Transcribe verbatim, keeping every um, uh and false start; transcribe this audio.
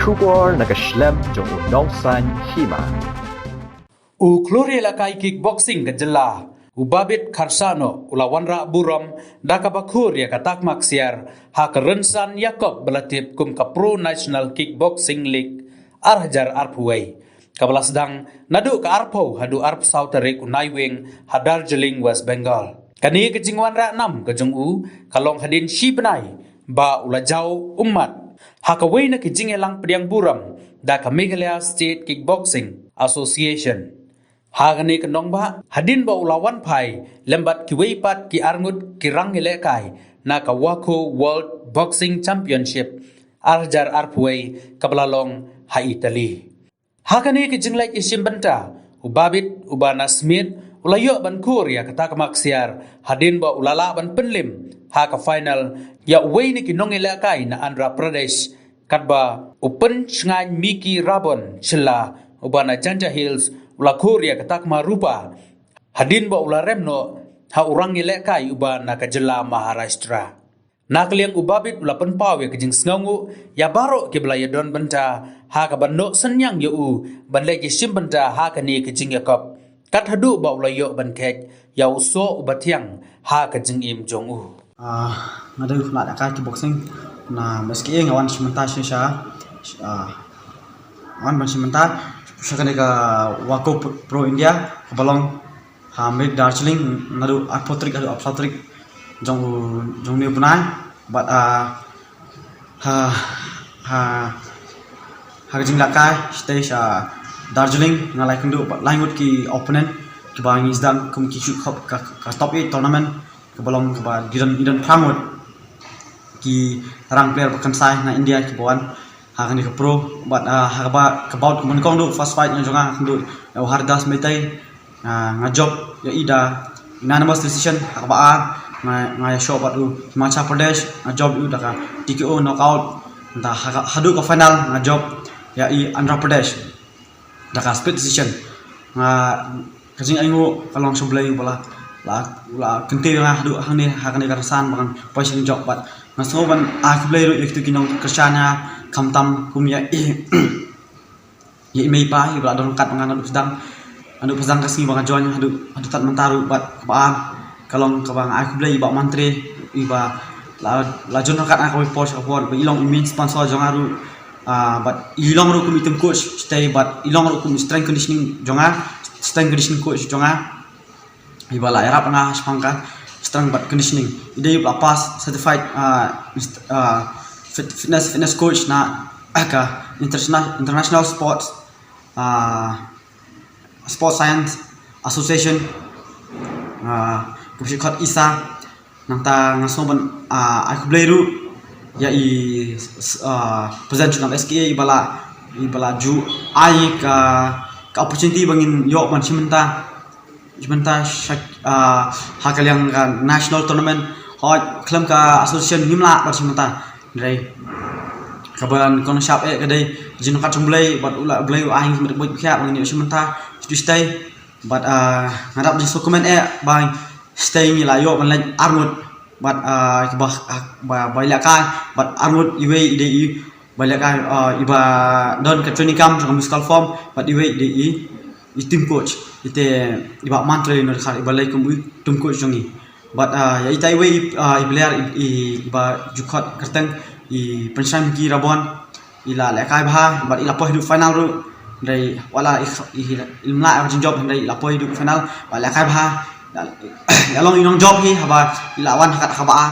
Khubor na ka shlem jong u Nongsaiñ Hima. U khlur ïalehkai kickboxing ka jylla, u Babit Kharsano, u la wanrah burom da kaba khur ïa ka takma ksiar ha ka rynsan ïakob ba la tip kum ka Pro National Kickboxing League ar hajar arphew wei, kaba la sdang naduh ka arphew haduh arphew saw tarik u Naiwieng ha Darjeeling, West Bengal. Kane ka jingwanrah nam ka jong u ka long hadien shi bnai ba u la jaw ummat ha kawei na ki jingïalang pdiang burom da ka Meghalaya State Kickboxing Association. Ha kane ka nongbah, hadien ba u la wan phai lem bad kiwei pat ki arngut ki rangïalehkai na ka WAKO World Boxing Championship ar hajar arphew wei kaba la long ha Italy. Ha kane ka jingleit ïashim bynta, u Babit uba na Smit u la ïoh ban khur ïa ka takma ksiar hadien ba u la lah ban pynlim ha ka final ïa uwei na ki nongïalehkai na Andhra Pradesh, katba u Pynshngaiñ Mickey Rabon Shylla uba na Jaintia Hills u la khur ïa ka takma rupa hadien ba u la rem noh ha u rangïalehkai uba na ka jylla Maharashtra. Na ka liang u Babit u la pynpaw ïa ka jingsngewnguh ïa baroh kiba la ïadon bynta ha kaba noh synñiang ïa u ban leit ïashim bynta ha kane ka jingïakob, kat haduh ba u la ïoh ban kheit ïa u soh uba thiang ha ka jingim jong u. Ah, nga dei u khynnah ïalehkai kickboxing na M S K A, nga wan shim bynta shisha, ah, nga wan ban shim bynta sha kane ka WAKO Pro India kaba long ha Mid Darjeeling naduh arphew tarik haduh arphew saw tarik jong u, jong une u bnai. Bad, ah, ha, ha, ha ka jingïalehkai shatei sha Darjeeling nga la ïakynduh bad lai ngut ki opponent kiba ngi sdang kum ki shu khop ka, ka top eight tournament kaba long kaba ngi don, ngi don phra ngut ki rang player ba kynsai na India kiba wan ha kane ka pro. Bad, ah, ha kaba, ka bout kaba nyngkong, duh first fight nga jong nga, nga kynduh ïa u Haridas Meitei. Ah, nga jop ïa i da unanimous decision. Ha kaba ar nga, nga ïashoh bad u Himachal Pradesh, nga jop ïa u da ka T K O knockout. Te ha ka, haduh ka final nga jop ïa i Andhra Pradesh da ka split decision. Nga, ka jingainguh ka long sha U Blei uba la, la, la kyntiew ïa nga haduh hangne ha kane ka rynsan ba ngan poi sha ka jingjop. Bad nga sngew ban ai khublei ruh ïa kito ki nongkyrshan ïa nga, khamtam kum ïa i, ïa i mei i pa iba la don ryngkat bad nga naduh sdang, naduh sdang ka sngi ba nga join haduh, haduh tad mynta ruh. Bad kaba ar ka long kaba nga ai khublei ïa i Bah Mantri iba la, la join ryngkat nga kawei por sha ka por, ba i long i main sponsor jong nga ruh. Ah, bad i long ruh kum i team coach shatei, bad i long ruh kum i strength conditioning jong nga, strength conditioning coach jong nga, iba la ïarap nga shaphang ka strength bad conditioning. I dei iba la pass certified, ah, inst-, ah, fit-, fitness, fitness coach na, ah, ka International, International Sports, ah, Sports Science Association, ah, kaba shortcut ISSA. Nangta nga sngew ban, ah, ai khublei ruh ïa i, s-, ah, President jong ka M S K A iba la, iba la ju ai ka, ka opportunity ba ngin ïoh ban shim bynta, shim bynta sha, ah, ha ka liang ka national tournament. Hooid, khlem ka association ngim lah ban shim bynta. Hynrei kaba nyngkong shap eh ka dei ka jingryngkat jong U Blei, bad U la, U Blei u ai ngi ka met ka buit ka khiah ba ngin ïoh shim bynta shatei shatei. Bad, ah, nga dap jingsngewkmen eh ba shatei ngi la ïoh ban leit ar ngut. Bad, ah, ba, ba, ba ïalehkai bad ar ngut, iwei i dei i ba ïalehkai, ah, iba don ka training camp jong ka musical form, bad iwei i dei i, i team coach. Ite i Bah Mantri Nodkhar iba leit kum i team coach jong ngi. Bad, ah, ïa ita iwei, ah, i player i, i, iba ju khot kyrteng, i Pynshngaiñ Mickey Rabon, i la lehkai bha bad i la poi haduh final ruh. Hynrei wat la i, i, i ym lah ïa ka jingjop, hynrei i la poi haduh final bad lehkai bha. Ïa, ïa long i nongjop hi haba i la wan ha ka, ha kaba ar.